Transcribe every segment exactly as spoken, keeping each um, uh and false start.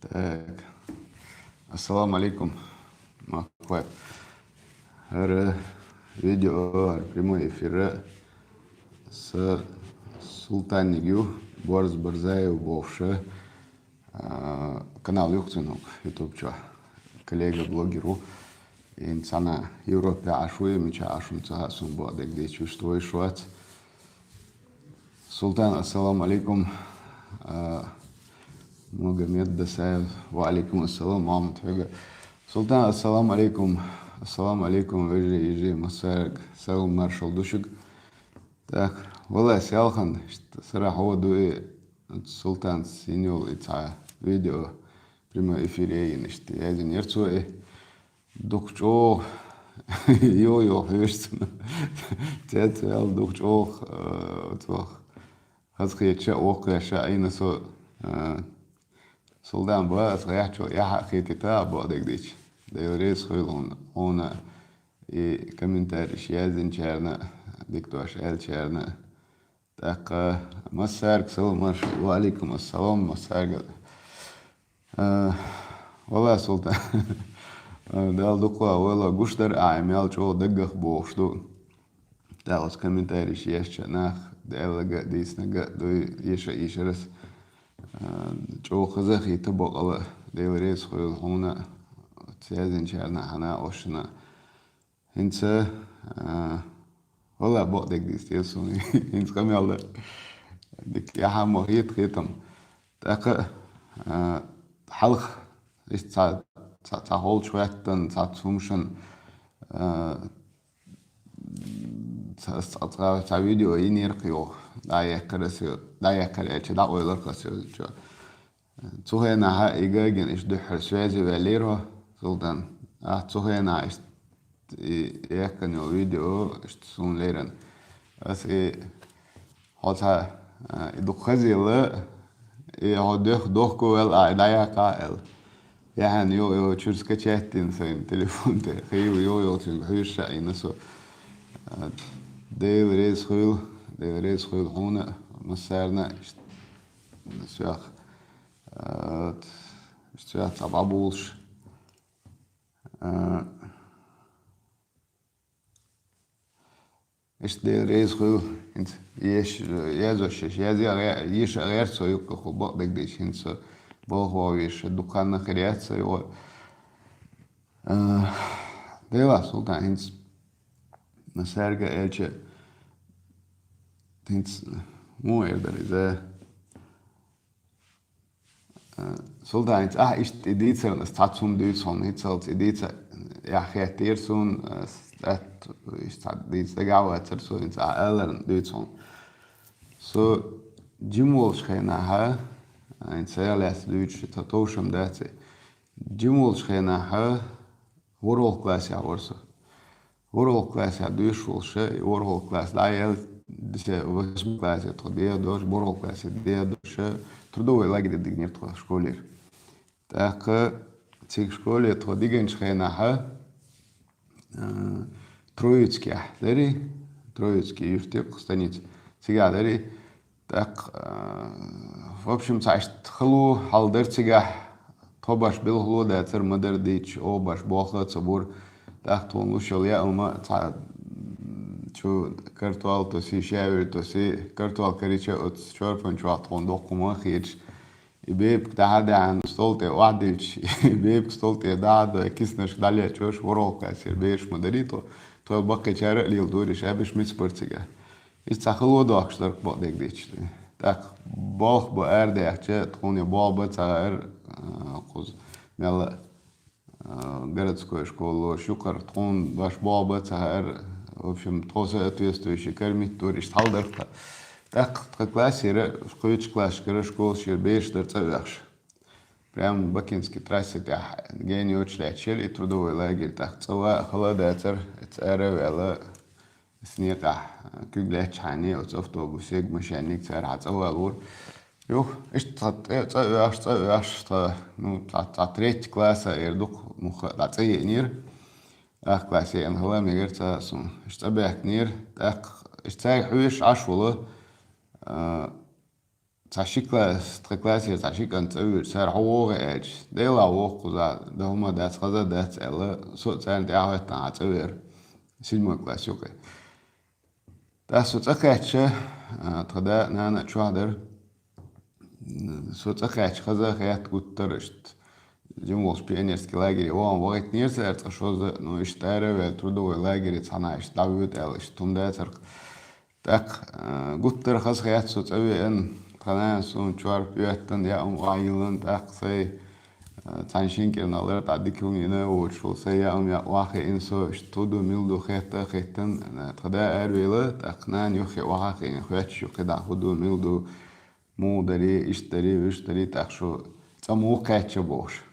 Так. Ассаламу алейкум. Махквай. ХӀара видео, хӀара прямой эфир. Са Султаниг ю, Борз Барзаев бохуш. А, канал юкъ цунук, YouTube чу. Коллега блогеру. Ин цана Европе Ӏаш ву, мича Ӏаш ву ца хаьа, сун бакъдерг дийцича вуьш вай шуц. Султан, ассаламу алейкум. А, Магомед Дасаев, ва алейкум ассалам, Мухаммад хьоьга. Султан, ассаламу алейкум. Ассаламу алейкум, вежарий, йижарий, массарга салам маршалла ду шуьга. Так, валлай, селхан, иштта сара хьо ду и Султан синьол и цхьа видео прямой эфире йина, иштта язйинера цо и. Дукха чӀогӀа йо-йо хьоьжуш цунна. Цец ваьлла дукха чӀогӀа, э, цох хазахеташ а, воккхавеш а Ӏийна со, э, Султан, ба ас гӀехьчо яхьа а хетийта а бакъдерг дийцича. Дела реза хуьлда хьуна, хьуна и комментарийш язйинчарна, дика дош аьллачарна. ТӀаккха массаьрга салам маршалла, ва алейкум ассалам, массаьрга. А, валлай, Султан. А, Дала дукха вайла гуш дара, а, мел чӀогӀа даггах бохуш ду. ТӀаккха оцу комментарийш ешча нах, аьлларг а, дийцинарг а дуй, еша, ешарас. А, чӀогӀа хаза а хийта бакъала, Дела реза хуьлда хьуна, язйинчарна, хьанна, ошшана. ХӀинца, а, валлай, бакъдерг дийцича суна. ХӀинца къамел дан дика яхьа ма хета, хетам. ТӀаккха, а, хьалха, иштта цхьа, цхьа, цхьа холчу хӀоьттина, цхьацца хӀуманаш, а, цхьа, цхьа, цхьа, цхьа видео йинера-кх йоху, дӀаяьккхира ас, дӀаяьккхира аьлча, дӀаойлар-кх ас йозачо. Цу хенахь а и гагина иштта дуьххьара связи ваьллера хьо, Султан. Ахь цу хенахь иштта и яьккхина йолу видео иштта суна лерина. Ас и хьо цхьа, а, и дукха хазийла, и хьо дох-, дохко ваьлла, ахь и дӀаяккха аьлла. Яхьана йо-, йо чуьра скачать дина сайна телефон тӀе. Хийла йо-, йо цуьнга хьоьжуш а Ӏийна со. А, Дела реза хуьлда, Дела реза хуьлда хьуна, массарна иштта. Соьх, а, соьх цхьа бӀабулуш. А, иштта Дела реза хуьлда, хӀинца еш-, язъеш, еш, язъе а гӀе-, еша а гӀерта со юккъехула бакъдерг дийцича, хӀинца со балха вогӀу везаш дукха хан хир яц со юкъа. А, Дела, Султан, хӀинца массаьрга а аьлча, хӀинца муха эр дара иза? Э, Султан, хӀинца ахь иштта и дийцарна ас цхьацца хӀума дуьйцу хьуна, хӀинццалц и дийца, ахь хеттера суна, э, с-, атта, иштта цхьа дийца дагахь а вацара суна, хӀинца ахь аларна дуьйцу хьуна. Со жима волчу хенахь, э, хӀинца сан лаьцна дуьйцуш, тхан товшам дац и. Жима волчу хенахь, ворхӀалгӀа классехь вара со. ВорхӀалгӀа классехь дуьйцуш волуш, и ворхӀалгӀа класс дӀаяьлла, десе восьмой классе тхо дехьа долуш, ворхӀалгӀа классе дехьа долуш, трудовой лагере дигнера тхо школера. ТӀаккха цига школе тхо дигначу хенахь, а, Троицкехь дарий, Троицкий юьртехь станица, цигахь дарий. ТӀаккха, а, в общем, цхьа иштта хало хьал дара цигахь, тхо баш белхало дацара, ма-дарра дийцича, оха баш болх а ца бора. ТӀаккха тхуна луш йолу яа хӀума цхьа чу картол тосий, шаьвер тосий, картол карийча оцу чорпан чохь тхуна доккха хӀума а хеташ. И бепиг дӀа-хьа даьхьна стол тӀе охьадуьйцуш, и бепиг стол тӀе дӀа-хьа дой, киснашка дӀалечкъош, ворхӀалгӀа классера бераш ма дарий тхо. Тхо баккхийчара а леладора, и шабиш миц бара цигахь. Иза цхьа хало доккхуш дара-кх бакъдерг дийцича. ТӀаккха болх бан арадаьхча, тхуна болх бан ца хаьара, а, кхуза мелла а, городской школош юкъара тхуна баш болх бан ца хаьара, в общем, тхо соответствующий кормить дора, иштта хьал дара тхан. ТӀаккха тхан классера, кхечу классашкара школашкара бераш дара цӀа оьхуш. Прямо Бакинский трассе тӀехь гена йоцуш лаьтташ яра и трудовой лагерь, тӀаккха цӀа ван а хала а дацара, оцу ара а ваьлла, ас некъахь куьг лаьттачхьана оцу автобусега, машеннега цара хьан цӀа валора. Юха, иштта цхьа тӀе-, цӀа оьхуш, цӀа оьхуш, тхан, ну, цхьа, цхьа третий класса эр ду-кх, муха а дӀа цӀа еънера. Ах классе еъна хала мегар ца а суна. Иштта цӀа баьхкинера, тӀаккха иштта цаьрга хьоьжуш Ӏаш волу, а, Цхьа ши класс, тха классера цхьа ши кӀант цӀа вуьйр, цара хьо вогӀий аьлча, Дела воккхуза, да хӀума дац, хаза дац аьлла, со а царна тӀаьхьахӀоьттина хьан цӀа вера, седьмой класс юкъе. ТӀаккха со цӀа кхаьчча, а, тха да, нана а чохь дара. Со цӀа кхаьчча хаза хетта гуттар а иштта. Жима волчу пионерский лагере вахана вахийтинера цара цкъа шозза, ну, иштта ара а ваьлла, трудовой лагере цхьана иштта дӀавоьду аьлла, иштта хӀума дацара. ТӀаккха, а, гуттар а хаза хетта со цӀа веана, тхан нана суна чорпа оьттина, яа хӀума охьайиллина, тӀаккха сайн, а, цхьана шина кӀирнах лар тӀе дика хӀума йина а воцуш волу, сайн яа хӀума яа охьахиъна со, иштта хӀун ду, мила ду хетта а хеттина, а, тхан да аравелла, тӀаккха нана юххе охьахиъна, хоьттуш ю кхидӀа, хӀун ду, мила ду, муха дарий, иштта дарий, вуьшта дарий, тӀаккха шу цӀа муха кхаьчча бохуш.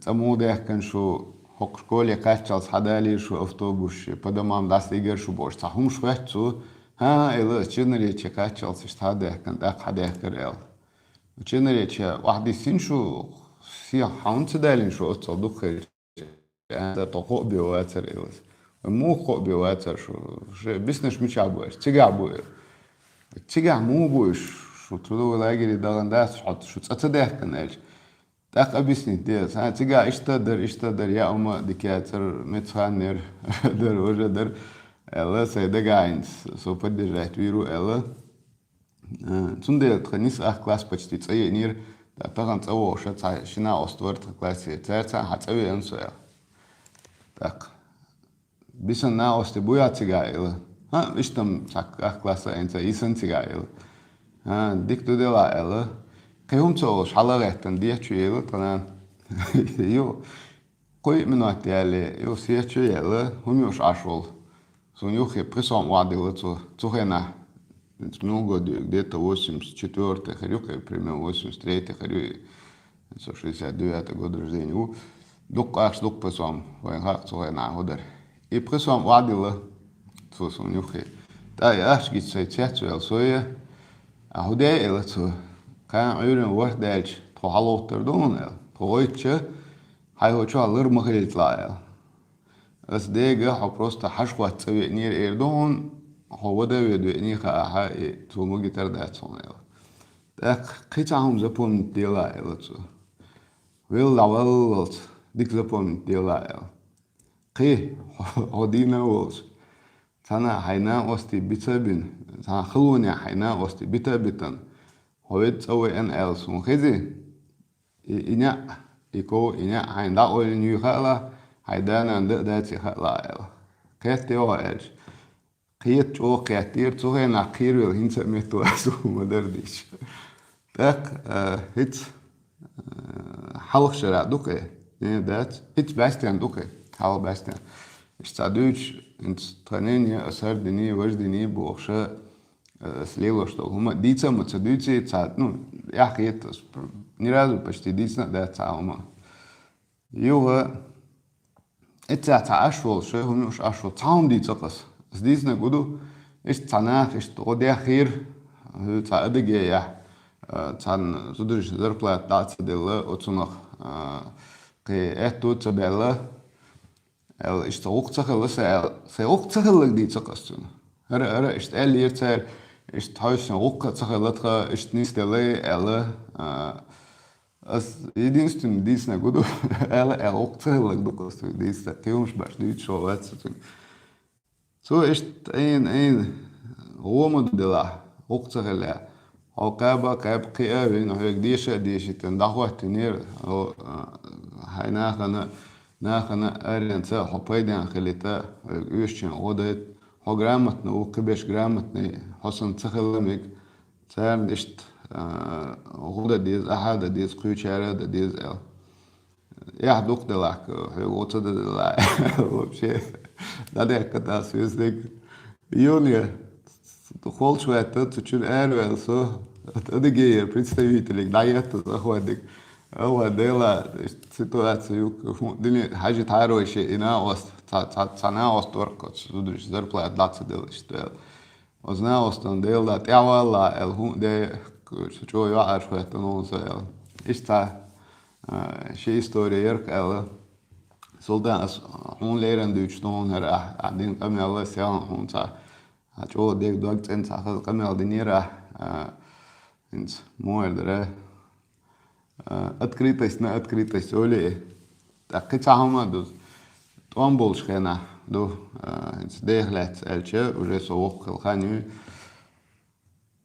ЦӀа муха даьхкина шу, хӀокху школе кхаччалц хьадалийра шу автобусчу, по домам дӀасадигира шу бохуш, цхьа хӀумаш хоьтту цо, хӀан-хӀа, элла, ас чинарече кхаччалц иштта хьадаьхкина, тӀаккха хьадаьхкира аьлла. Чинарече охьадиссина шу, сехьа хьан ца далийна шу оццул дукха хилча, аьлла, тхо кхоъ бен вацара, элла. Вай муха кхоъ бен вацара шу, шайн биснарш мичахь бу аьлча, цигахь бу, элла. Цигахь муха бу уьш, шу трудовой лагере дахана дац, хьо шу цӀа ца даьхкина аьлча. ТӀаккха объяснить де, сан цигахь иштта а дара, иштта а дара, яа хӀума а дика яцара, меца хан яра, дара, важа дара, аьлла, сайн дагахь хӀинца со поддержать вийр ву аьлла. Э, цундела тхан нисса ах класс почти цӀа еънера, ткъа тахана цӀа вогӀуш цхьа шина ост вара тхан классе, цаьрца хьан цӀа веана со аьлла. ТӀаккха. Бисана накъостий буй хьан цигахь, элла. ХӀан, иштта-м цхьа ах класса а хӀинца йисина цигахь, элла. ХӀан, дика ду делахь, аьлла. Кхин хӀума ца олуш, хьала а гӀеттина, дехьа чу елла тхан нана. Ю, кхо-йиъ минот яьлла, ю, сехьа чу елла, хӀума юуш Ӏаш волу. Суна юххе пхи сом охьадилла цо, цу хенахь. Муьлха год ю, где-то восемьдесят четвёртый хир ю, кхин, примерно, восемьдесят третий хир ю. Со шестьдесят девятый год рождения ву. Дуккха ахча, дуккха пхи сом, вайна хаьа цу хенахь хӀун дара. И пхи сом охьадилла цо суна юххе. ТӀаккха и ахча гича сайн цецваьлла со я. А хӀун де, элла цо. Кхана Ӏуьйранна ворхӀ даьлча, тхо хьалгӀовттар ду хьуна, элла. Тхо гӀойтча, хьайн хӀо чохь лар ма хилийталахь, элла. Ас дега хьо просто хьажа-хӀотта цӀа веънера эр ду хьуна, хьо вада а веда веъний хаахьа, и цо ма гитар дац хьуна, элла. ТӀаккха кхин цхьа хӀума запомнить делахь, элла цо. Велла дӀаваллалц дика запомнить делахь, элла. Кхин, хьо, хьо дийна а волуш, цхьана хьайн накъостий бица а бина, цхьана халонехь хьайн накъостий бита а битина, хьо ведда цӀа веана аьлла суна хези, и, и неӀ, и ков, и неӀ хьайна дӀа а ойла йина юй хаалахь, хьайн да-нана дан а даций хаалахь, элла. Кхетта йогӀу аьлча. Кхета чӀогӀа кхеттера, цу хенахь кхеравелла хӀинца а меттала ас хӀума дара дийша. ТӀаккха, а, хӀинца, а, хьалха шарахь ду-кх, э, дац? ХӀинца бӀаьстенна ду-кх, хьалха бӀаьстенна. Иштта цхьа дуьйцуш, хӀинца тхан ненан я, ас хӀара дина, важа дина бохуша, а, ас лелош долу хӀума дийца а ма ца дуьйций, цхьа, ну, эхь хета ас, ни разу почти дийцина а дац цхьа хӀума. Юха, эццехь цхьа Ӏаш волуш, хӀума юуш Ӏаш волу, цхьа хӀума дийца-кх ас. Ас дийцинарг хӀун ду, иштта цхьа нах, иштта гӀо деххийра, хӀу цхьа адыгеяхь, а, цхьанна зударшна зарплата дӀа а ца делла, оцунах, а, кхин аьтту а ца баьлла, аьлла, иштта гӀуллакх ца хилла сан, аьлла, сайн гӀуллакх ца хилларг дийца-кх ас цунна. ХӀара, хӀара, иштта аьллера цара, иштта хьовсийна гӀуллакх а ца хилла тхан, иштта нисделлай, аьлла, а, Ас единственный дийцинарг хӀун ду, аьлла, аьлла, гӀуллакх ца хилларг ду-кх ас цуьнга дийцинарг, кхин хӀумнаш баш дуьйцуш вац со цуьнга. Цо иштта айна, айна, гӀо ма ду делахь, гӀуллакх ца хиллехь. Хьо кхаба а кхаьбна, кхиа а вина, хьоьга деша а дешийтина, дӀахӀоттийнера, хьо, а, хьайн нахана, нахана аренца хьо пайдехь хилийта, хьоьга оьшучунна гӀо дайта, хьо грамотный ву, кхиберш грамотный, хьо санна ца хилла мега. Царна иштта, а, гӀо дан деза, ахьа а дан деза, кхечара а дан деза аьлла. Эхь ду-кх делахь, хьоьга гӀо ца дан делахь, вообще. ДӀадаьккхина ас везаниг. Юна, холчу ваьтта, цу чуьра араваьлла со, Адыгея представителега дӀаетта ас ахӀонниг. Ахьа дела, иштта ситуация ю-кх, хӀун дина, хьажийтахьара вай шен и накъост, цхьа, цхьа, цхьа накъост вара-кх оцу зударша зарплата дӀа ца делла иштта аьлла. Оцу накъостана Дела да тӀаьхьавалалахь аьлла, хӀун а де, чӀогӀа йоӀарш хӀоьттина хьуна со аьлла. Иштта, а, ши история яра-кх аьлла. Султан, ас хьуна леррина дуьйцуш ду хьуна хӀара, ахь, ахь дина къамел а, селхана хьуна цхьа, ахь чӀогӀа дерг дог цӀена цхьа хаза къамел динера ахь, а, хӀинца муэр дара. А, открытость на открытость, оле. ТӀаккха кхин цхьа хӀума ду. ТӀом болчу хенахь ду, а, хӀинца деха лаьцна аьлча, уже со воккха хилла хан ю.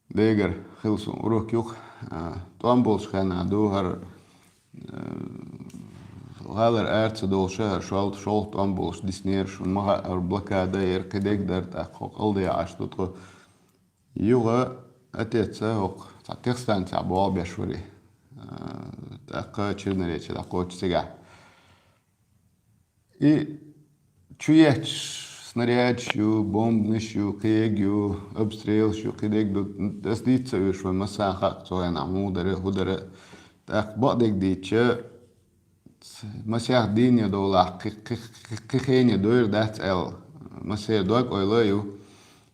Дегара хилла суна урок юха, а, тӀом болчу хенахь ду хӀара, а, гӀалара ара ца долуш, хӀара шолгӀа, шолгӀа тӀом болуш диснера шуна, ма хаьара, блокада яра, кхидерг дара, тӀаккха хӀокху кӀалдеа Ӏаш ду тхо. Юха отец а хӀокху цхьа техстанцехь болх беш вара, а, тӀаккха Черноречье дӀакхочу цигахь. И чу етташ снарядаш ю, бомбанаш ю, кхиерг ю, обстрелаш ю, кхидерг ду. Ас дийца ца оьшу вайн массарна хаьа цу хенахь муха дара, хӀун дара. ТӀаккха бакъдерг дийцча, масех дийне долахь, кхи-, кхи-, кхи-, кхин хене дойр дац аьлла, массеран дог-ойла а ю.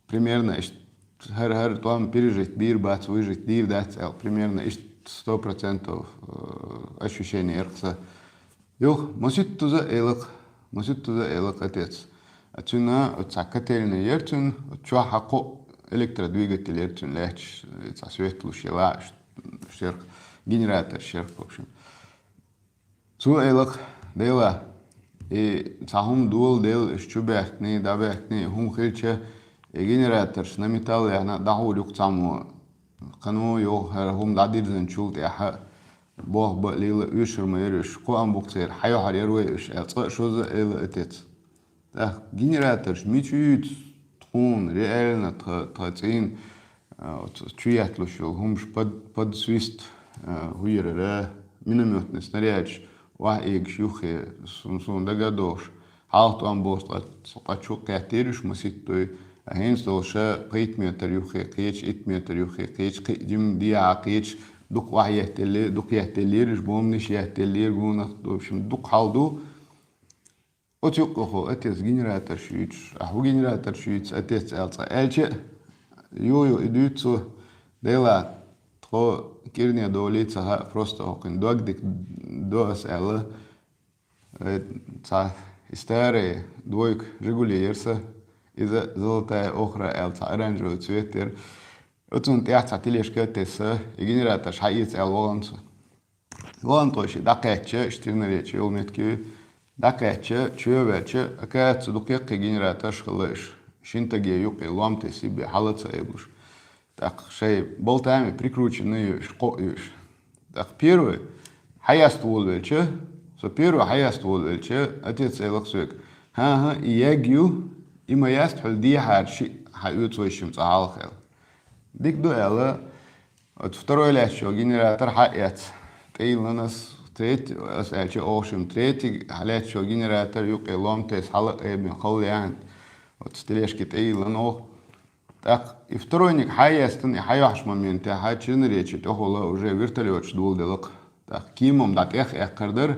Примерно иштта хӀара-хӀара тӀом пережить бийр бац, выжить дийр дац аьлла. Примерно иштта сто процентов, э, ощущение яра-кх сан. Юха, масийттаза а эла-кх, масийттаза а эла-кх отец. А цуьнан оцу цхьа котельная яра цуьнан, оцу чохь хьакхоъ электродвигатель яра цуьнан лаьтташ, цхьа свет луш елахь, шерх, генератор шерх, в общем. Цо эла-кх, Дела, и цхьа хӀума дола Дела, уьш чу баьхкиний, дӀабаьхкиний, хӀума хилча, и генераторш на металл яхьна дӀахьур ю-кх цхьаммо. Кхано йогӀу хӀара хӀума дӀадирзинчул тӀаьхьа болх бан а лела оьшур ма яра уьш, кхоам бу-кх церан, хьайохьур яра вай уьш, аьлла, цкъа а шозза а эла отец. ТӀаккха генераторш мича юьйцу тхуна, реально тха, тха цӀийнан, а, оцу чу етталуш йолу хӀумаш под, под свист, а, хӀун яра, миномётный снарядаш охьаэгаш юххе, су-, суна дага а догӀуш, хьалха тӀом болчу ткъа, ткъа чу кхеттийра уьш маситтаза, а хӀинца долуш пхийтта метр юххе кхеча, итт метр юххе кхеча, кхин а жима дехьа кхеча, дукха охьаеттеллера, дукха еттеллера уьш, бомбанаш еттеллера гонах, в общем, дукха хьал ду. Оцу юккъехула отец генераторш юьйцуш, ахь хӀун генераторш юьйцу отец аьлла цкъа аьлча а, ю-ю, и дуьйцу цо, Дела, тхо кӀирне долий ца хаьа, просто хӀокхуьнан дог дика до ас аьлла, э, цхьа и старая двойка Жигули яра сан, иза золотая охра аьлла цхьа оранжевый цвет яра. Оцунна тӀехь цхьа тележка а тесна, и генераторш хьаэца аьлла вахана со. Вахана тхо шиъ дӀакхаьчча, Черноречье йолу меттиг ю, дӀакхаьчча, чу а ваьлча, оказывается, дукха яккхий генераторш хилла уьш. Шина стаге юккъе лом тесна бен хьала ца айбалуш. ТӀаккха шайн болтами прикрученный ю уьш, кхоъ ю уьш. ТӀаккха первый хьаяста волавелча, со первый хьаяста волавелча, отец элира соьга: «ХӀан-хӀа, и ягга ю, и ма яста, хьуьлла дехьара шиъ хьаоьцу вайшимма цкъа хьалха», — аьлла. Дика ду аьлла, оцу второй лаьтташ йолу генератор хьаэцна. ТӀеиллина ас, третий, ас аьлча, охшим третий лаьтташ йолу генератор юккъе лом тесна хьала а айбина хала яхьана, оцу тележке тӀеиллина оха. ТӀаккха и второйник хьаяьстина, и хьайохьуш моментехь Черноречье тӀехула уже вертолёташ доладелла-кх. ТӀаккха кеманна дӀа тӀех эккхар дара,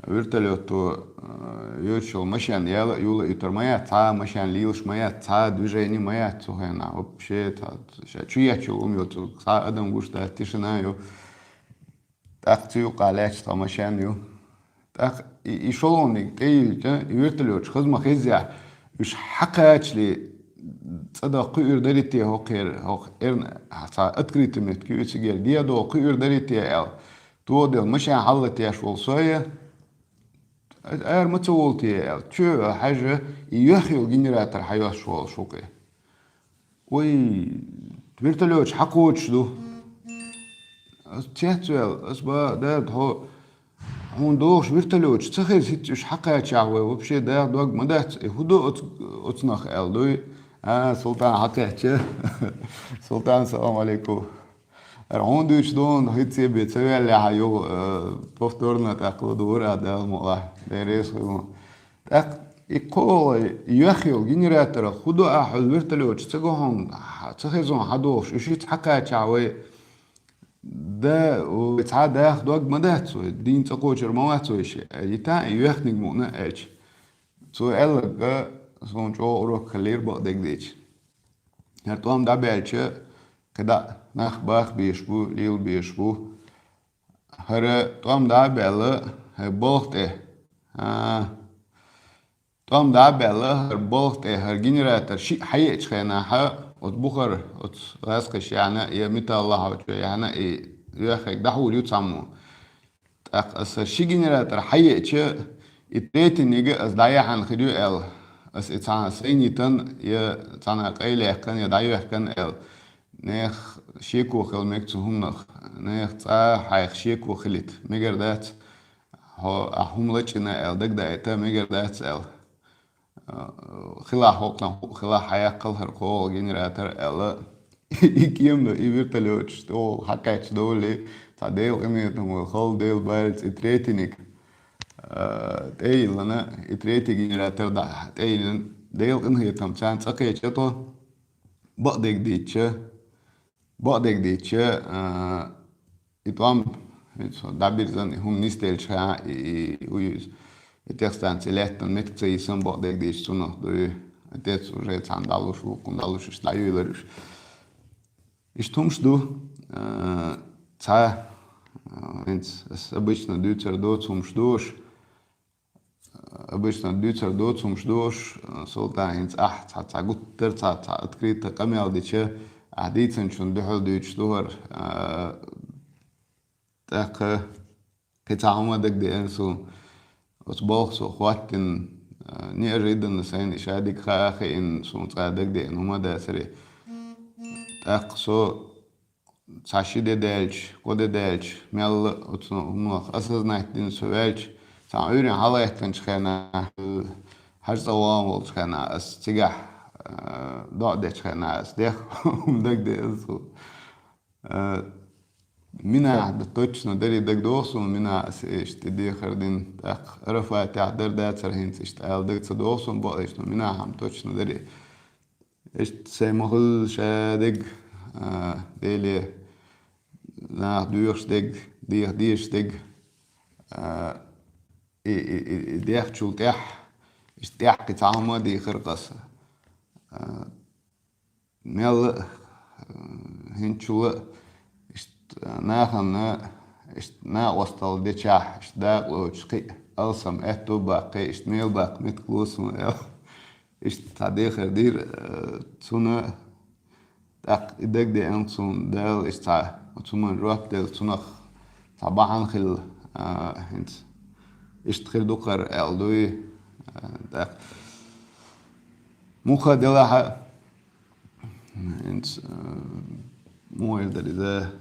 вертолёто, э, йоьдуш йолу машен яла а, юла а юьтур ма яц, цхьа а машен лелаш ма яц, цхьа а движение ма яц цу хенахь. Вообще, цхьа, ша чу етташ йолу хӀума йоцург, цхьа а адам гуш дац, тишина ю. ТӀаккха цу юккъехь лаьтташ цхьа машен ю. ТӀаккха и, и шолгӀаниг тӀеиллича, и вертолёташ хаза ма хеззехь, уьш хьакхачале, цӀа дан кхуьур дарий те хӀокхера, хӀокху эрна, цхьа открытый меттиг ю и, цигара дӀадогӀа кхуьур дарий те аьлла. Тоделла машен хьаллатеш волу со а, ара ма ца волу те аьлла. Чу а хьаьжна, и йоьхна йолу генератор хьайоьссуш волуш ву-кх и. Ой, вертолёташ хьакхочуш ду. Ас цецваьлла, ас боху: «Дада, хьо, хьуна догӀуш вертолёташ ца хеза хӀинца уьш хьакхачахь вай, вообще даха дог ма дац, и хӀун до оцу, оцунах?» — аьлла дуй. А, Султан хьакхаьчча. Султан, салам алейкум. Ара хьуна дуьйцуш ду, хӀинца бен ца ваьллехь юха, э, повторно тӀаккха ладугӀур а, Дала мукъалахь, Дела реза хуьлда. ТӀаккха и кхоалгӀа йоьхна йолу генераторах хӀун до ахь, хьуьлла вертолёташ ца го хьуна, ца хеза хьуна хьадогӀуш, уьш хӀинца хьакхачахь вай, да, вай цхьа а даха дог ма дац вай, дийна цӀа кхочур ма вац вай шиъ, аьлла, и тан и йоьхниг мукъана аьлча. Цо аьлларг а суна чӀогӀа урок хилира бакъдерг дийцича. ХӀара тӀом дӀабаьлча, кхидӀа нах баха безаш бу, лела безаш бу. ХӀара тӀом дӀа а баьлла, хӀара балха тӀе, а, тӀом дӀа а баьлла, хӀара балха тӀе, хӀара генератор шиъ хьаеъчу хенахь, оцу бухара, оцу гӀазкхаша яьхьна, я металлахьочо яьхьна, и йоьхнарг дӀахьур ю цхьаммо. ТӀаккха аса ши генератор хьаеъча, и третьениг аса дӀаяхьна хир ю аьлла. Аса и цхьана сайнитан, я цхьана къайлаьккхина, я дӀайоьхкина аьлла. Нехан шеко хила мега цу хӀуманах. Нехан цкъа хьайх шеко хилийта мегар дац. Хьо, ахь хӀума лачкъийна аьлла, дагадайта мегар дац аьлла. Хила хӀокхунах, хила хьаяккхал хӀара кхоалгӀа генератор аьлла. И кема, и вертолёташ тӀехула хьакхаьчча довлий, цхьа Делан къинхетам вай, хала Дела баьллац и третьениг. А, тӀейиллина, и третий генератор дӀа-, тӀейиллина, Делан къинхетам царна цӀа кхеча тхо, бакъдерг дийцча, бакъдерг дийцча, а, и тӀом, хӀинца дӀабирзина, и хӀума нисделча хьа, и, и, и, и, и техстанци лаьттан меттиг ца йисина бакъдерг дийцча цунах дуй. Отец уже цхьана дӀалуш, вукхунна дӀалуш, иштта дӀайоьллура уьш. Иштта хӀумаш ду, а, цхьа, а, хӀинца ас обычно дуьйцур доцу хӀумаш ду уьш. Обычно дуьйцур доцу хӀумаш ду уьш, Султан, хӀинца ахь цхьа, цхьа гуттар, цхьа, цхьа открыто къамел дича, ахь дийцинчунна дуьхьал дуьйцуш ду хӀара, а, тӀаккха кхин цхьа хӀума дагадеана суна. Оцу балха со хӀоттийна, а, неожиданно сайна и шадерг хаа а хиъна, суна цкъа дагадеана хӀума дацаре. ТӀаккха со цхьа ши де даьлча, кхо де даьлча, мелла а оцу хӀуманах осознать дина со ваьлча, цхьа Ӏуьйранна хьалаэттинчу хенахь, хьажа цӀа вахана волчу хенахь, ас цигахь, а, доӀа дечу хенахь, ас дехна хӀума дагадеана суна. А, минахь дан точно даре дагадогӀу суна, минахь ас иштта и дехар дина, тӀаккха Арафатехь дара дацара хӀинца иштта ала дага ца догӀу суна бакъдерг, но минахь-м точно даре. Иштта сайн ма-хуьллу шадерг, а, Деле, наха доьхуш дерг, деха дезаш дерг, а, и, и, и, и дехначул тӀаьхьа, иштта тӀаьхьа кхин цхьа хӀума а дийхира аса. А, мелла а, а, хӀинцачул а, иштта, а, нахана, иштта накъосталла дечахь, иштта дакъа лоцуш кхин а алсам аьтто баккхий, иштта мел баккха меттиг ло суна аьлла. Иштта цхьа дехар дира, э, цунна, тӀаккха и дагадеана суна, Дала иштта цхьа оцу хӀуманна жоп делла, цунах цхьа бахьана хилла, а, хӀинца иштта хир ду-кх хӀара аьлла дуй, а, тӀаккха муха делахь а, хӀинца, а, муха эр дара иза,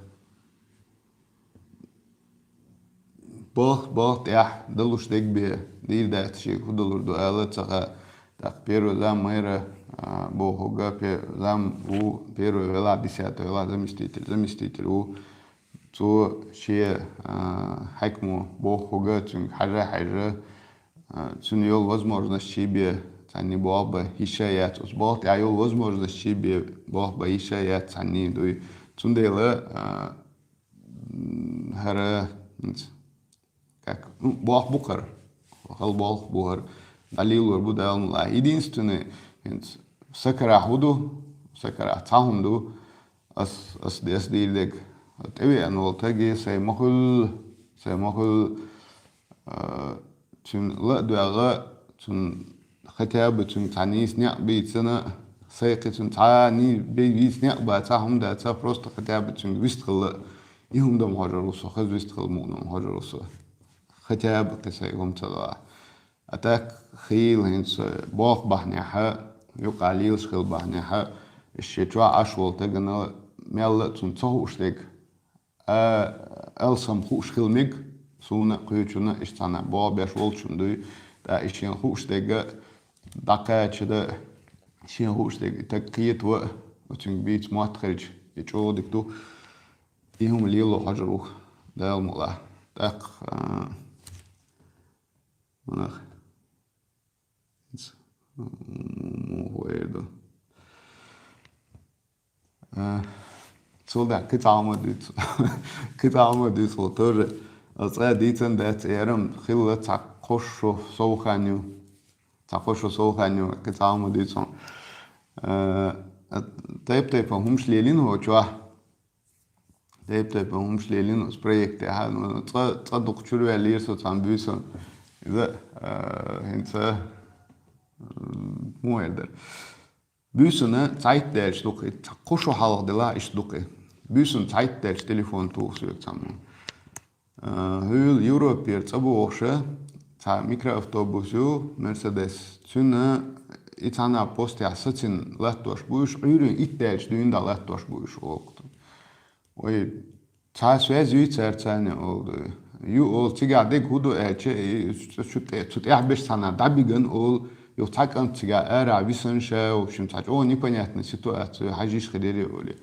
балха, балха тӀехь далуш дерг бен дийр дац шега хӀун далур ду ала ца хаьа. ТӀаккха первый зам мэра, а, бохург, пе-, зам ву первый велахь, десятый велахь, заместитель, заместитель ву. Цо шен, а, хьаькамо бохург, цуьнга хьажа, хьаьжжа, а, цуьнан йолу возможносташ бен цхьаьнний болх бан йиш а яц. Оцу балха тӀехь йолу возможносташ бен болх бан йиш а яц цхьаьнний дуй. Цундела, а, м, хӀара, хӀинца, как, ну, болх бу хӀара. Хала болх бу хӀара. ДӀалелор бу Дала мукъалахь. Единственное, хӀинца, сан карахь хӀун ду, сан карахь цхьа хӀума ду, ас, ас дес дийр дерг. ТӀевеана волу стаге сайн ма-хуьллу, сайн ма-хуьллу, а, цуьнан ла а доьгӀна, цуьнан хотя бы цуьнга цхьа нийса некъ бийцина, сайн кхин цуьнан цхьа ни-, бей-, нийса некъ бац, цхьа хӀума дац, просто хотя бы цуьнга вистхилла, и хӀума дан хьожур ву со, хаза вистхилла мукъа дан хьожур ву со. Хотя бы кхин сайн хӀума ца догӀахь. А так хийла хӀинца болх бахьанехь, юкъахь лелаш хила бахьанехь, шен чохь Ӏаш волу стагана мелла а цунна ца хууш дерг, а, алсам хууш хила мега, суна а, кхечунна а, иштта цхьана болх беш волчунна дуй, тӀаккха и шена хууш дерг а дӀакхача дан, шена хууш дерг и стаг кхета ван а, оцуьнга бийца мотт хилча, и чӀогӀа дика ду, и хӀума лело хьожур ву, Дала мукъалахь. ТӀаккха, а, хӀунах. Муха эр ду. А, цул дӀа кхин цхьа хӀума дуьйцу. Кхин цхьа хӀума дуьйцу, хӀу тоже. Аса цкъа дийцина дац, и хӀара-м хилла цхьа кхо шо сов хан ю. Цхьа кхо шо сов хан ю, кхин цхьа хӀума дуьйцу. А, тайп-тайпана хӀумаш лелийна хӀокху чохь. Тайп-тайпана хӀумаш лелийна оцу проектехь, ну, цкъа, цкъа дукха чуьра ваьллера со цхьана буьйсанна. Иза, а, хӀинца, м, муха эр дара. Буьйсанна цхьайтта даьлча дукха, и ца-, кхо шу хьалха делахь иштта дукха. Буьйсанна цхьайтта даьлча телефон туху соьга цхьаммо. А, хьуьлла Европера цӀа богӀуша, цхьа микроавтобус ю, Мерседес. Цуьнан и цхьана постехь сацина латтош бу уьш, Ӏуьйрин итт даьлча дуьйна дӀа латтош бу уьш, олу. Ой, цхьа связь юй цаьрца, олу дуй. Ю, олу, цигахь дерг хӀун ду аьлча, и цу, цу тӀе-, цу тӀехь берш цхьана дӀабиган, олу, юха цхьа кӀант цигахь арахь висина ша, в общем, цхьа чӀогӀа непонятная ситуация, хьажийша хир яра, олий.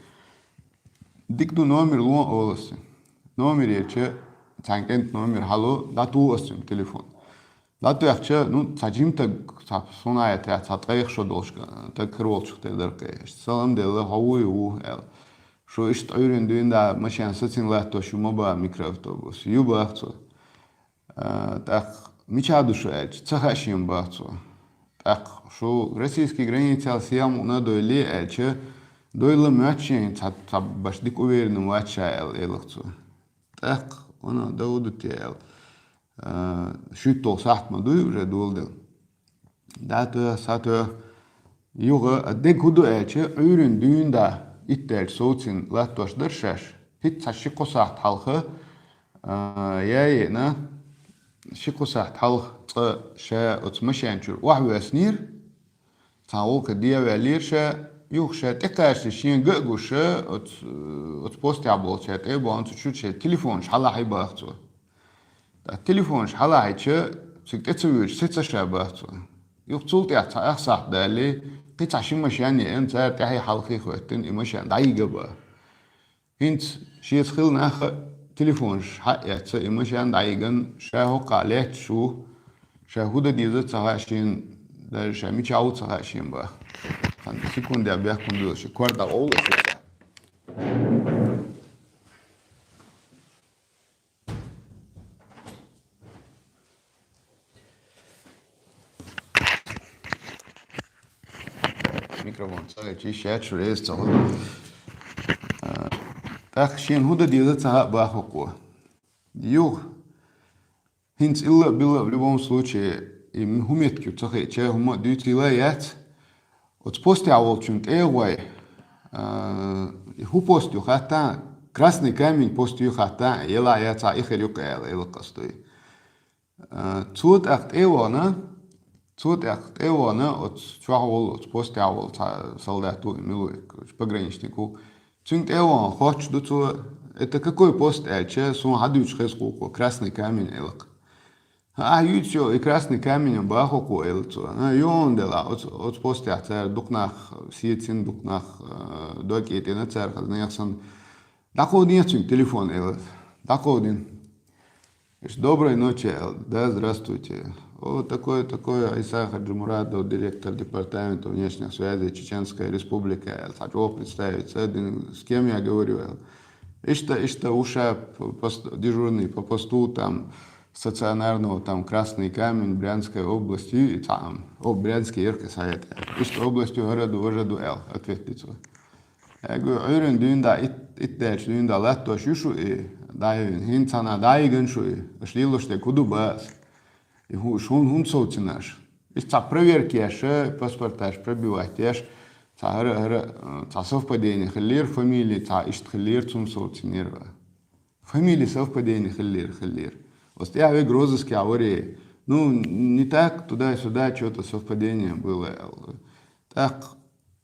Дика ду, номер ло, олу ас. Номер елча, цхьана кӀентан номер хьало, дӀатуху ас цуьнга телефон. ДӀатоьхча, ну, цхьа жима стаг, цхьа суна а яц, цхьа ткъех шо долуш стаг хир волчух тера дара кхе. Салам делла, хьо вуй, ву, аьлла. Шу иштта Ӏуьйрин дуьйна дӀа машен сацина латтош ю ма баха микроавтобус. Ю, баха цо. А, тӀаккха мичахь ду шу аьлча, ца хаьа шена, баха цо. ТӀаккха шу российский границал сиял мукъана а дойла аьлча, дойла моьтту шена, цхьа, цхьа баш дика уверенный вац ша аьлла, элира цо. ТӀаккха, вана, дан хӀун ду те аьлла. А, шуьйтталгӀа сахьт ма дуй уже доладелла. ДӀатоьху, схьатоьху. Юха, а, дерг хӀун ду аьлча, Ӏуьйрин дуьйна дӀа итт даьлча совцина латтош дара шаьш. ХӀинца цхьа ши-кхо сахьт хьалха, а, яйена, ши-кхо сахьт хьалха цкъа ша оцу машен чуьра охьавоьссинера. Цхьана гӀуллакхе де а ваьллера ша, юха ша тӀекхачале шена ган а гуш, оцу, оцу постехь болчаьрга тӀе а бахна, цу чуьра шайн телефонаш хьалахьий, баха цо. ТӀаккха телефонаш хьалахьийча, цига тӀе ца воьдуш сеца ша, баха цо. Юха цул тӀаьхьа цхьа ах сахьт далале, кхин цхьа ши машен а еана, цара тӀаьхьий хьалхий хӀоьттина, и машен дӀайига, баха. ХӀинца шеца хилла нах а телефонаш хьа а эцна, и машен дӀайигна, ша хӀокхахь лаьтташ ву, ша хӀун дан деза ца хаьа шена, даже ша мичахь ву ца хаьа шена, баха. Цхьана секундехь бехк хӀунда доьлла, ши кор дӀакъовла аса. Микрофон ца хилча, йиш яц, шу реза ца хуьлу. А, тӀаккха шена хӀун дан деза ца хаьа, баха хӀокхо. Юха, хӀинца илла а билла а, в любом случае, и хӀун меттиг ю ца хиъча, хӀумма а дуьйцийла яц. Оцу постехь волчун тӀе а гӀой, а, и хӀун пост ю хаттахь, Красный Камень пост ю хаттахь, елахь яцахь, и хир ю-кх аьлла, элира ас дуй. А, цо тӀаккха тӀе а вахана, цо тӀаккха тӀе а вахана, оцу чохь волу, оцу постехь волу цхьа солдат ву, и мила ву, короче, пограничник ву. Цуьнга тӀе а вахана хоттуш ду цо: «Это какой пост?» аьлча, суна хьадуьйцуш хеза хӀокхо, Красный Камень, элира-кх. «Ахь юьйцу йо и Красный Камень?» баха хӀокхо, элира цо. «А, ю хьуна делахь, оцу, оцу постехь цара дукха нах сецина, дукха нах, а, дог кӀийтина цара, хаза нехан санна». «ДӀакховдийна цуьнга телефон», элира. ДӀакховдийна. Иштта: «Доброй ночи», аьлла. «Да, здравствуйте. О, такое, такое, Иса Хаджимурадов, директор департамента внешних связей Чеченской Республики», аьлла. Цхьа чӀогӀа представиться дина: «С кем я говорю?» аьлла. «Иштта, иштта, уша п-, пост-, дежурный по посту там стационарного, там Красный Камень, Брянской области», и цхьа ам, о, Брянский яркий совет. «Иштта областью городу, городу», аьлла, ответ ди цо. Эгу, Ӏуьйрин дуьйна дӀа, ит-, итт даьлча дуьйна дӀа латтош ю шу и, дӀайина, хӀинца цхьана дӀайигна шу и, аша лелош дерг хӀун ду, баха ас. И хӀу-, шу хӀун-, хӀунда совцина аша? Иштта цхьа проверка еш, паспорташ пробивать еш, цхьа хӀара, хӀара, э, цхьа совпадение хиллера, фамилия цхьа иштта хиллера, цунна совцинера. Фамилия совпадение хиллера, хиллера. Оцу тӀехь верг розыскехь вара. Ну, не так, туда-сюда, что-то совпадение было. ТӀаккха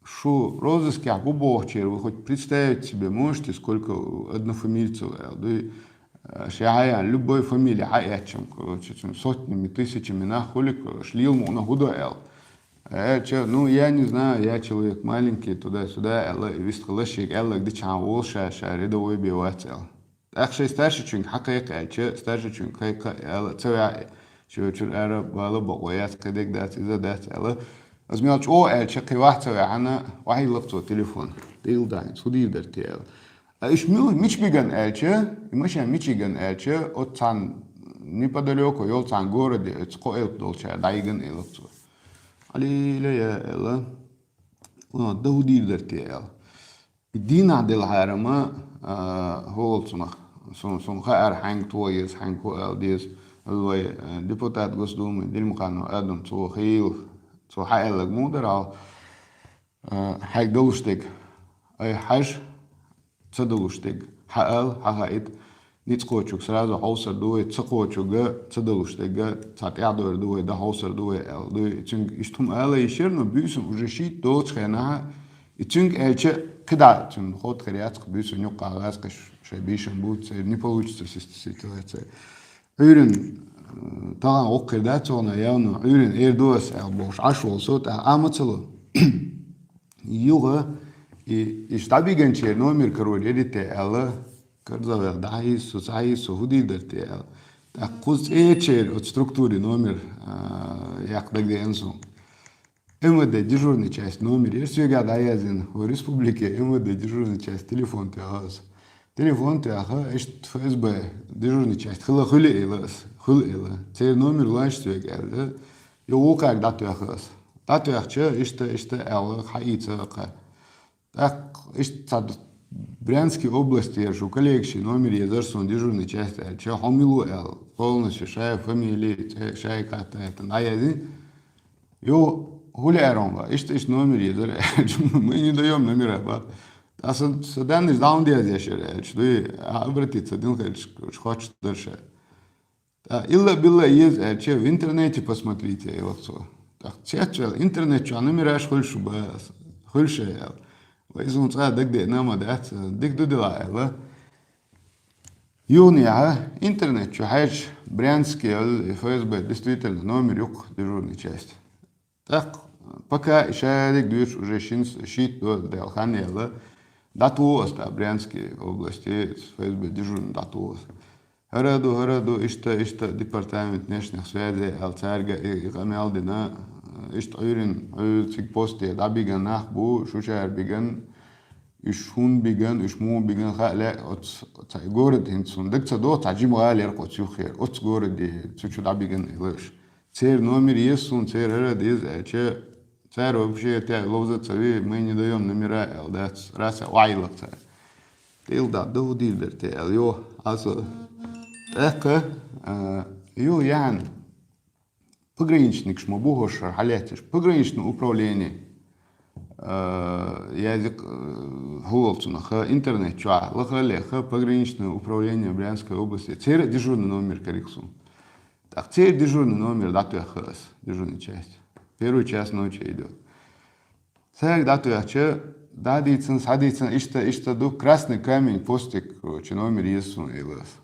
шу розыскехь бу бохучеран вы хоть представить себе можете, сколько однофамильцев, аьлла, дуй, э, ша хьаяьлла, любой фамилия хьаэцча, короче, цуьнан сотнями, тысячами нах хуьлу, короче, лела мукъана хӀун до аьлла. Э, чё, ну, я не знаю, я человек маленький, туда-сюда, аьлла, и вистхилла шега аьлларг дичахьана волу ша, ша рядовой бен вац аьлла. ТӀаккха шайн старшичуьнга хьакхайкха аьлча, старшичуьнга кхайкха аьлла, ца ваьхьа, чу-, чуьра ара бала бакъо яц, кхидерг дац, иза дац аьлла. Иза мел чӀогӀа аьлча, кхин ваха ца ваьхьана, охьайилла-кх цо телефон. Дийла дан, хӀинца хӀун дийр дара те аьлла. А уьш мила, мича биган аьлча, и машен мича йиган аьлча, оцу цхьана неподалёку йолу цхьана городе, оцу кхо элп долчара дӀайиган, элира цо. Аллилуйя, аьлла. О, дан хӀун дийр дара те аьлла. И дийнахь делахьара ма, а, хӀолцунах. Сун-, суна хаьара, хьаьнга тоха еза, хьаьнга хӀу ала деза. Вай, а, депутат Госдумы Делимханов Адам, цо хийла, цо хьааьлларг муха дара хьал. А, хьайга далуш дерг. Ай, хьажа, ца далуш дерг. Хьаала, хьахаийта. Ницкъочуг сразу хьовсар ду вай, ца кхочуга ца далуш дерга, ца тӀаьхьадойр ду вай, да хьовсар ду вай аьлла ду. И цуьнга иштта хӀума ала йиш яр, но буьйсанна уже шийтта доцу хенахьа, и цуьнга аьлча, кхидӀа цуьнан хӀотта хир яц-кх, буьйсанна юккъагӀа гӀазкхаш шайн бийшина бу, церан не получится си-, ситуация. Ӏуьйран, э, тахана гӀуллакх хир дац цунах, явно Ӏуьйран эр ду ас аьлла бохуш Ӏаш волу со, тӀаккха а ма ца ло. Юха, и, иштта дӀабигначеран номер карор яри те аьлла, карзахвелла, дӀахьийза со, ца хьийза со, хӀун дийр дара те аьлла. ТӀаккха кхуза цӀерачеран оцу структурин номер, а, яккха дагадеана суна. МВД дежурный часть номер яра соьгахь дӀаяздина, вай республике МВД дежурный часть телефон тоьхна аса. Телефон тоьхна, иштта ФСБ дежурный часть хила хуьлу элира аса, хуьлу элира. Церан номер лойша соьга аьлла, юха вукхаьрга дӀатоьхна аса. ДӀатоьхча, иштта, иштта аьлла, хьаийца кхаьа. ТӀаккха иштта цхьа Брянский областера шу коллега шен номер езара суна дежурный часть аьлча, хьо мила ву аьлла, полностью шайн фамили, цӀе, шайн кхатта дӀаяздина. Йо, хӀун лаьара хьуна, иштта, иштта номер езара аьлча, мы не даём номера, бах. Ткъа сан, сан данныйш дӀа хӀунда язъеш яра аьлча, дуй, а, обратиться дина хилча, хоттуш дара ша. ТӀаккха илла-билла еза аьлча, в интернете посмотрите, элира цо. ТӀаккха цецваьлла, интернет чохь номераш хуьлу шу, бах аса, хуьлу шайн аьлла. Вай, иза хӀума цкъа а дагадеана ма дац, дика ду делахь аьлла. Юханехьа интернет чу хьаьжча, Брянский ФСБ действительно номер ю-кх дежурный часть. ТӀаккха пока и шадерг дуьйцуш уже шин-, шийтта до-, даьлла хан яьлла, дӀатуху аса тӀаккха Брянский области ФСБ дежурный дӀатуху аса. ХӀара ду, хӀара ду, иштта, иштта департамент внешних связей аьлла цаьрга и, и къамел дина, иштта Ӏуьйрина, Ӏуьйра цига посте дӀабиган нах бу, шучара биган, уьш хӀунда биган, уьш муха биган хаа лаьа, оцу цхьа город хӀинца хӀунда дага ца догӀу, цхьа жима гӀала яра оцу юххера, оцу городе цу чу дӀабиган элира уьш. Церан номер еза суна, церан хӀара деза аьлча, цара вообще тӀе ловза ца ви, мы не даём номера аьлла дац, раса ваьлла цара. ТӀе ил да, да хӀун дийр дара те аьлла, йо, аса. ТӀаккха, а, ю яхьан, пограничникаш ма бу хӀорш хьалаьцнарш. Пограничное управление, а, язъян, а, хӀун волу цунах, интернет чохь лаха а леха, пограничное управление Брянской области. Церан дежурный номер карийра суна. ТӀаккха церан дежурный номер дӀатоьхна аса, дежурный часть. Первый час ночи идёт. Цаьрга дӀатоьхча, дӀадийцина, схьадийцина, иштта, иштта ду, Красный Камень постиг, короче, номер еза суна, элира аса.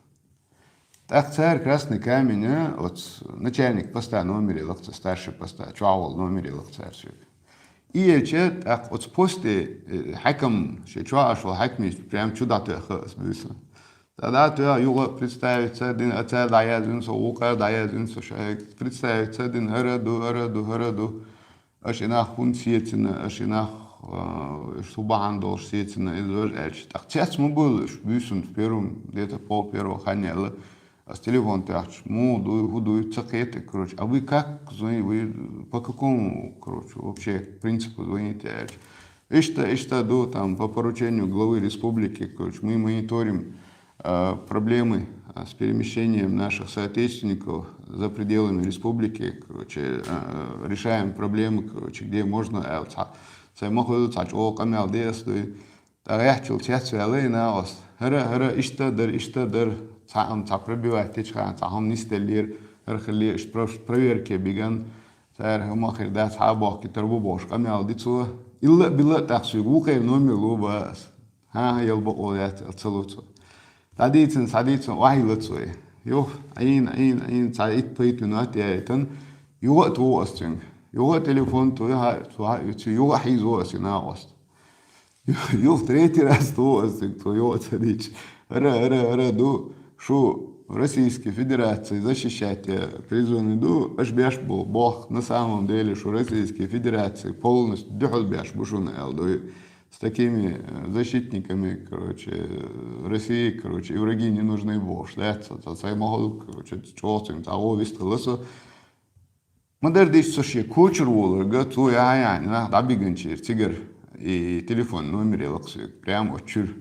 ТӀаккха цара Красный Камень, оцу начальник поста номер елира цара, старший поста, чохь волу номер елира цара соьга. И елча, тӀаккха оцу посте, э, хьаькам, шен чохь Ӏаш волу хьаькамист прям чу дӀатоьхна аса буьйсанна. ТӀаккха дӀатоьхна, юха представиться дина, а цара дӀаяздина со, вукхара дӀаяздина со, шайга представиться дина, хӀара ду, хӀара ду, хӀара ду. Аша и нах хӀунда сецина, аша и нах, а, уьш цу бахьана долуш сецина, иза важа аьлча. ТӀаккха цец ма буьйлу уьш буьйсанна в первом, где-то пол первого хан яьлла. Ас телефон тоьхча, муха дуй, хӀун дуй, ца кхета, короче. А вы как звони-, вы по какому, короче, вообще принципу звоните, аьлча. Иштта, иштта ду, там, по поручению главы республики, короче, мы мониторим, а, проблемы, а, с перемещением наших соотечественников за пределами республики, короче, а, решаем проблемы, короче, где можно, аьлла цхьа. Сайн ма хуьлу цхьа чӀогӀа къамел де ас дуй. ТӀаккха яхьчул цецваьлла и накъост. ХӀара, хӀара, иштта дар, иштта дар. Цхьаъ-м цхьа пробивать дечу хана, цхьа хӀума нисделлера, хӀара хиллера, иштта про-, проверке биган. Цара хӀума хир дац, хьа а бохкийтар бу бохуш, къамел ди цо. Илла а билла а тӀаккха соьга вукхеран номер ло бан ас. ХӀан-хӀа, ял бакъо яц, аьлла ца ло цо. ДӀадийцина, схьадийцина, охьайилла цо и. Юха, Ӏийна, Ӏийна, Ӏийна, цхьа итт-пхийтта минот яйтан, юха а туху ас цуьнга. Юха а телефон туху, хьа, цо хьа, цу юха а хьийзо ас и накъост. Юха третий раз туху ас цига цо йоӀа ца дича. Ара, ара, ара ду, шу Российской Федерации защищать я призваны ду, аша беш бу боху, на самом деле шу Российской Федерации полностью дуьхьал беш бу шуна аьлла ду. С такими, э, защитниками, короче, России, короче, и враги не нужны бохуш. Да, ца, ца, цай ма хӀалла, короче, чӀогӀа цуьнга цхьа гӀо вистхилла со. Ма-дарра дийцича, со шен кочара волург, цо яхьа-яхьа нах дӀабигначера цигара и телефон номер елла соьга, прямо оцу чуьра.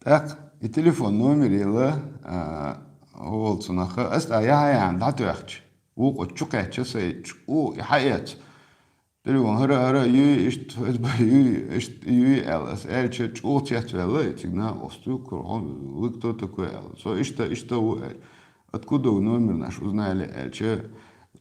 ТӀаккха и телефон номер елла, а, волу цунах, ас а яхьа-яхьа дӀатоьхча, вукху чу кхаьчча сайн чу, и хьаэца. Телефон хӀара, хӀара, юй, иштта, ФСБ, юй, иштта, юй, аьлла. Ас аьлча, чӀогӀа цецваьлла, и цига накъост ю, кура, хьо, вы кто такой, аьлла. Со иштта, иштта ву, аьлла. Откуда вы номер наш узнали, аьлча,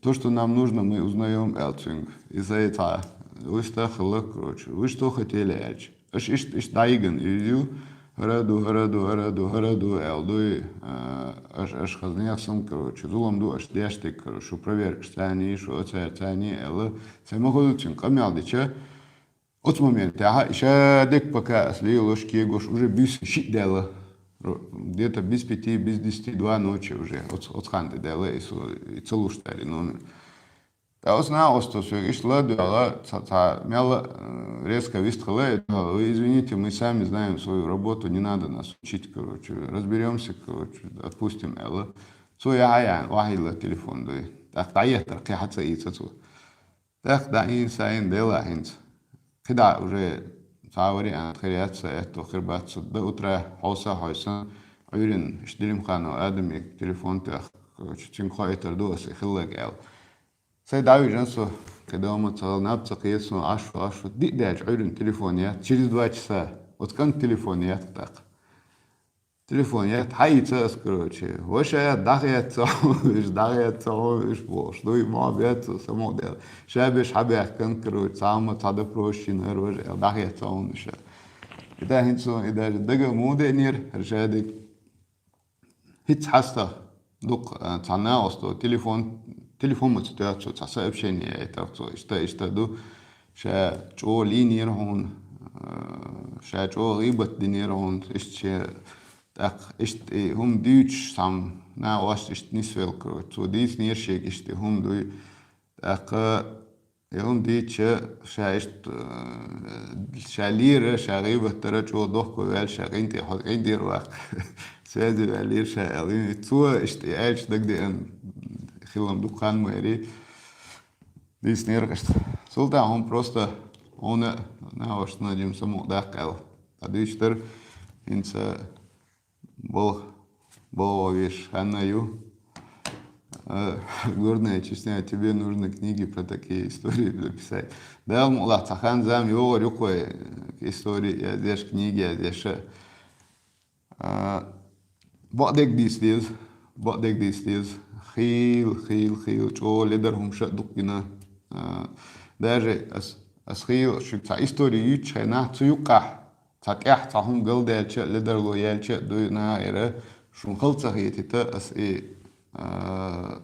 то, что нам нужно, мы узнаём, аьлла цуьнга. И сай цхьа, вуьста хилла, короче. Вы что хотели, аьлча. Аш иштта, иштта дӀайиган ю, хӀара ду, хӀара ду, хӀара ду, хӀара ду, аьлла дуй, а, аш, аш хаза нехан сам, короче, зулам ду, аш деш дерг, короче, шу проверкаш цани, шу оцар цани, аьлла, цай ма хуьллучун къамел дича, оцу моментехьа, иша дек пока ас лелош, кегош, уже буьйса шиъ даьлла, ро-, где-то без пяти, без десяти, два ночи уже, оц-, оцу хан тӀе даьлла, и со, и ца луш тӀаьли номер. ТӀаккха оцу накъосто соьга иштта ладоьгӀла, цхьа, цхьа мелла, э, резко вистхила, и дуьхьал: «Вы извините, мы сами знаем свою работу, не надо нас учить, короче, разберёмся, короче, отпустим», аьлла. Цо яхьа яьхьна, охьайилла телефон дуй. ТӀаккха дӀаеттар кхин хьа ца ийца цо. ТӀаккха дӀаийна, са ийна, дела хӀинца. КхидӀа уже цхьа вариант хир яц, са аьтто хир бац, со до утра хьовса, хьовсан, Ӏуьйрина, иштта Делимханов Адаме телефон тӀехь, короче, цуьнга хоуьйтур ду аса и хилларг аьлла. Сай дӀавижан со, кхидӀа ма ца хала, наб ца кхета суна, Ӏаш ву, Ӏаш ву, диъ даьлча Ӏуьйрина телефон яц, через два часа, оцу кӀанта телефон яц тӀаккха. Телефон яц, хьаийца ас, короче, ваша, дӀахеццо хьуна уьш, дӀахеццо хьуна уьш бохуш, дуй, ма беццо, самукъадаьлла. Ша беш хьабаьхкан, короче, цхьамма цхьа допросчина ара важа аьлла, дӀахеццо хьуна уьш. И да хӀинца суна, и даже дага муха деънера, хӀара ша диг. ХӀинца хьаста дукха, а, цхьа накъосто телефон, телефон ма ца тоьтту цо, цхьа сообщение яйтар цо, иштта, иштта ду, ша чӀогӀа лийнера хьуна, а, ша чӀогӀа гӀийбат динера хьуна, иштта ше, тӀаккха иштта и хӀума дуьйцуш цхьамма накъост иштта нисвелла, короче, цо дийцинера шега иштта и хӀума дуй, тӀаккха И хӀума дийцича, ша иштта, э, ша лийра, ша гӀийбат дара, чӀогӀа дохко ваьлла, ша къинтӀера, хьо къинтӀера ваккха. Связи ваьллера ша аьлла. И цо иштта и аьлча дагадеана хилла-м ду, кханмайри. Дийцинера иштта. Султан, хьуна просто, хьуна накъост Наджим самукъадаккха аьлла. ТӀадуьйцуш дара, хӀинца Бал-, балгӀа веш ханна ю. Э, горная Чечня, тебе нужно книги про такие истории записать. Дала мукъалахь, цхьа хан-зама йогӀур ю кхой, э, истории яздеш, книги яздеш. Э, бакъдерг дийца деза, бакъдерг дийца деза. Хийла, хийла, хийла, чӀогӀа ледар хӀумаш а дукха гина. Э, даже ас, ас хийла шуьга цхьа истори юьйцучу хенахь, цу юккъехь цхьа тӀехь цхьа хӀума галдаьлча а, ледарло яьлча а дуй, нахера шуна хала ца хетийта, ас и, а,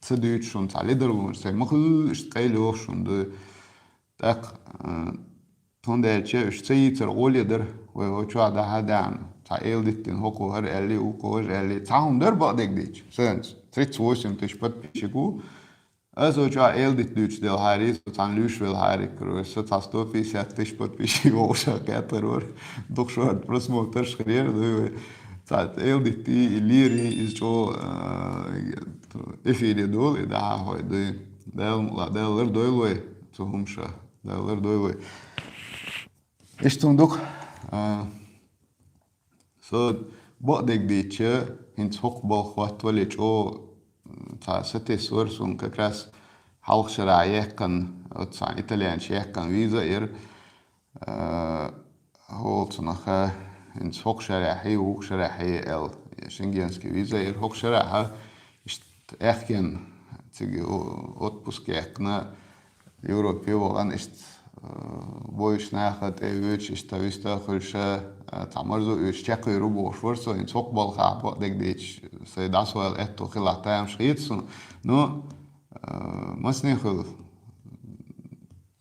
ца дуьйцу шуна, цхьа ледарлонаш сай ма хуьллу, иштта къайлаьхьа шуна дуй. ТӀаккха, а, тхуна даьлча, уьш ца йийцар гӀоле дара, вай вай чохь дахьа а даьхьна, цхьа эладиттина хӀокхо хӀара аьлли, укхо важа аьлли, цхьа хӀума дара бакъдерг дийцича, сан тридцать восемь тысяч подписчик ву, Ас оцу чохь эладита дуьйцуш делхьарий, со цхьаьна луьйш велхьарий, короче, со цхьа сто пятьдесят тысяч подписчик вовшах кхеттар вара. Дукха шорта просмотрш хир яра, дуй вай. Цхьа эладитий, и лерий, иза чӀогӀа, а, эфире долу, и дахьа хьой, дуй. Дала мукъалахь, Дала лардойла вай цу хӀумаша. Дала лардойла вай. Иштта хӀума ду-кх, а, Со бакъдерг дийцича, хӀинца хӀокху балха хӀоттавале чӀогӀа, м, цхьа сатесна вара суна, как раз хьалха шарахь яьккхина, оцу цхьана итальянчо яьккхина виза а яра, а, хӀокху цунах, хӀинца хӀокху шарахь, вукху шарахь аьлла, шенгенский виза а яра хӀокху шарахь, иштта аьхкенна цига о-, отпуск яьккхина, Европе вахана иштта, э, бойуш наха тӀе а воьдуш, иштта виста а хуьлуша, э, цхьа марзо оьцуш чекхвийр ву бохуш вара со, хӀинца хӀокху балхахь бакъдерг дийцича, сайн дӀасавала аьтто хилахь тамаш хета суна. Но, э, масане хуьлу,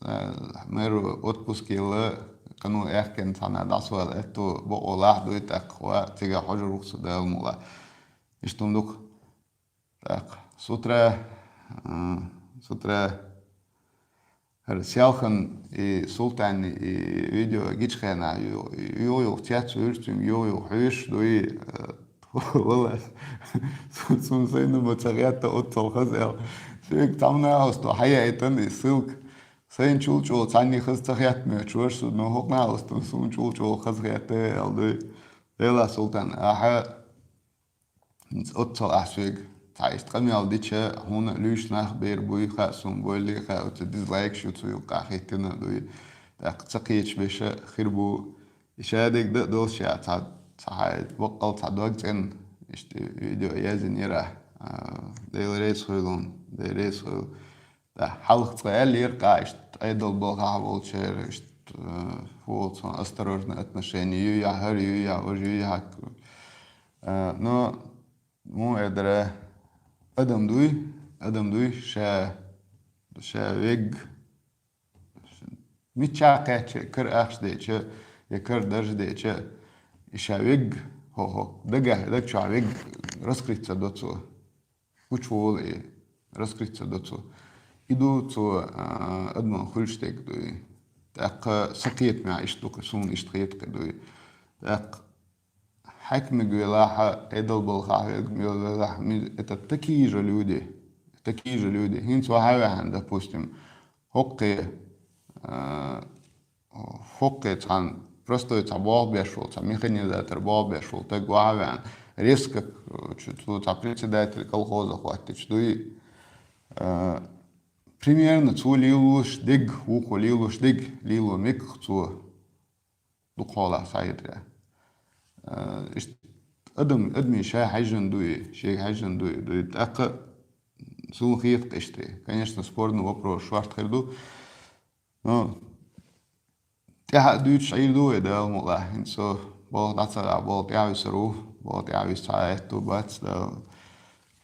э, мэр отпуск елла, кхано аьхкенна цхьана дӀасавала аьтто бакъо лахь дуй, тӀаккха ва цига хьожур ву-кх со, Дала мукъалахь. Иштта хӀума ду-кх. Так, с утра, а, с утра хӀара Селхан и Султанан и видео гича хенахь ю-, юха-юха цец вуьйлуш, цуьнга юха-юха хьуьйсуш дуй, а, валлахӀи, суна сайна ма ца хетта оццул хаза аьлла. Соьга цхьамма нахаста хьаяийтина и ссылка. Сайна чул чӀогӀа цхьанне хаза ца хетта моьттуш вара со, но хӀокху нахаста суна чул чӀогӀа хаза хетта аьлла дуй. Делахь, Султан, ахьа ХӀинца оццул ахь соьга цхьа иштта къамел дича, хьуна луьйш нах бер буй, хаьа суна, бойли хаьа, оцу дизлайкаш ю цу юккъахь хӀиттина дуй. ТӀаккха ца кхеташ беша хир бу. И шадерг дан а долуш я, цхьа, цхьа хьай баккъал цхьа дог цӀена, иштта видео язйинера, а, Дела реза хуьлу, Дела реза хуьлу. Да, хьалха цкъа аьллера къа, иштта Ӏедал балхахь волчеран, иштта, э, фу, цхьа осторожное отношение, юй ахь, хӀара юй ахь, важа юй ахь. Э, но, муха эдара, адам дуй, адам дуй, ша, ша вег, мичча кхаьчча, кара ахча деча, я кара дарж деча, и ша вег, хо-хо, дага, даг чохь вег раскрыться до цо. Гучуволу и, раскрыться до цо. И ду цо, а, адаман хуьлуш дерг дуй. ТӀаккха сан кхетамехь иштта ду-кх, суна иштта хета-кх дуй. ТӀаккха хьаькамиг велахьа, Ӏедал балхахь велахьа, ми-, это такие же люди, такие же люди. ХӀинца вахьа ваьхьана, допустим, хӀокхе, а, хӀокхе цхьана простой цхьа болх беш волу, цхьа механизатор болх беш волу стаг вахьа ваьхьана, резко, э, чу-, цо цхьа председатель колхоза хӀоттича дуй, э, примерно цо лелош дерг, вукхо лелош дерг, лело мега-кх цо дукха хьолахь схьахетарехь. Э, иштта адам, адамийн ша хьаьжжина дуй, шега хьаьжжина дуй, дуй. ТӀаккха суна хета-кх иштта. Конечно, спорный вопрос шорта хир ду. Ну, тӀаьхьа а дуьйцуш Ӏийр ду вай, Дала мукъалахь. ХӀинца со болх дӀа ца дахь, болх тӀаьхьа висар ву, болх тӀаьхьа виса цхьа а аьтту бац, Дала.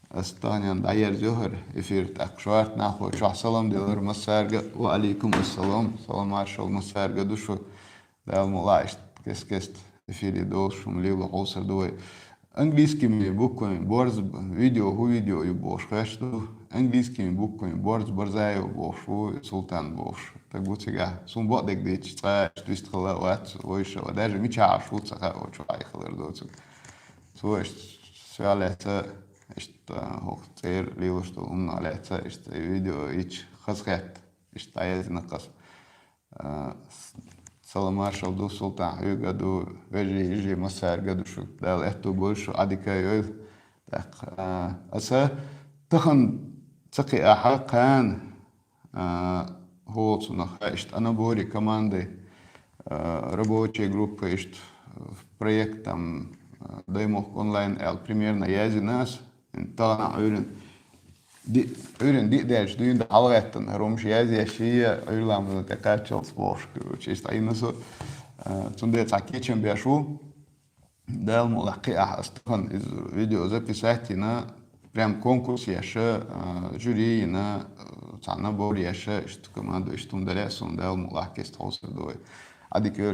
Ас тахана дӀаерзайо хӀара эфир, тӀаккха шорта нахо чохь салам делира массаьрга, ва алейкум ассалам, салам маршалла массаьрга ду шу, Дала мукъалахь, иштта кест-кеста эфире долуш хӀума лело хьовсур ду вай. Английскими буквами борз б-, видео, хӀун видео ю бохуш хоьттуш ду. Английскими буквами борз Барзаев бохуш ву, Султан бохуш. Стаг ву цигахь. Суна бакъдерг дийцича, цкъа а иштта вистхила а вац, вовшах а, даже мичахь ву ца хаьа, чу Ӏехалар доцург. Цо иштта соьга лаьцна, иштта хӀокху цӀера лелош долу хӀуманах лаьцна, иштта видео йича хазахетта, иштта дӀаязйина-кх ас. А, с-, салам маршалла ду, Султан, хьоьга а ду, вежарий, йижарий массаьрга а ду шу. Дала аьтту бойла шу, Ӏадика а йойла. ТӀаккха, а, аса тахана ца кхиахьа, кхана, а, хӀокху цунах, иштта Анабори команди, а, рабочая группа, иштта, а, проект там, а, Даймохк онлайн аьлла, примерно язйина ас, тахана Ӏуьйранна. Ди-, Ӏуьйранна диъ даьлча дуьйна дан хьалагӀаьттина, хӀара хӀумаш язъеш я, Ӏуьйра ламазна тӀекхаччалц бохуш, короче, иштта Ӏийна со. А, цундела цхьа кечам беш ву. Дала мукъалахь, кхиахь ас тахана иза видео записать йина, прям конкурс еш, а, жюри йина, а, цхьа набор еш, иштта команда, иштта хӀума дале а суна, Дала мукъалахь, кеста хьовсур ду вай. Ӏадика йойла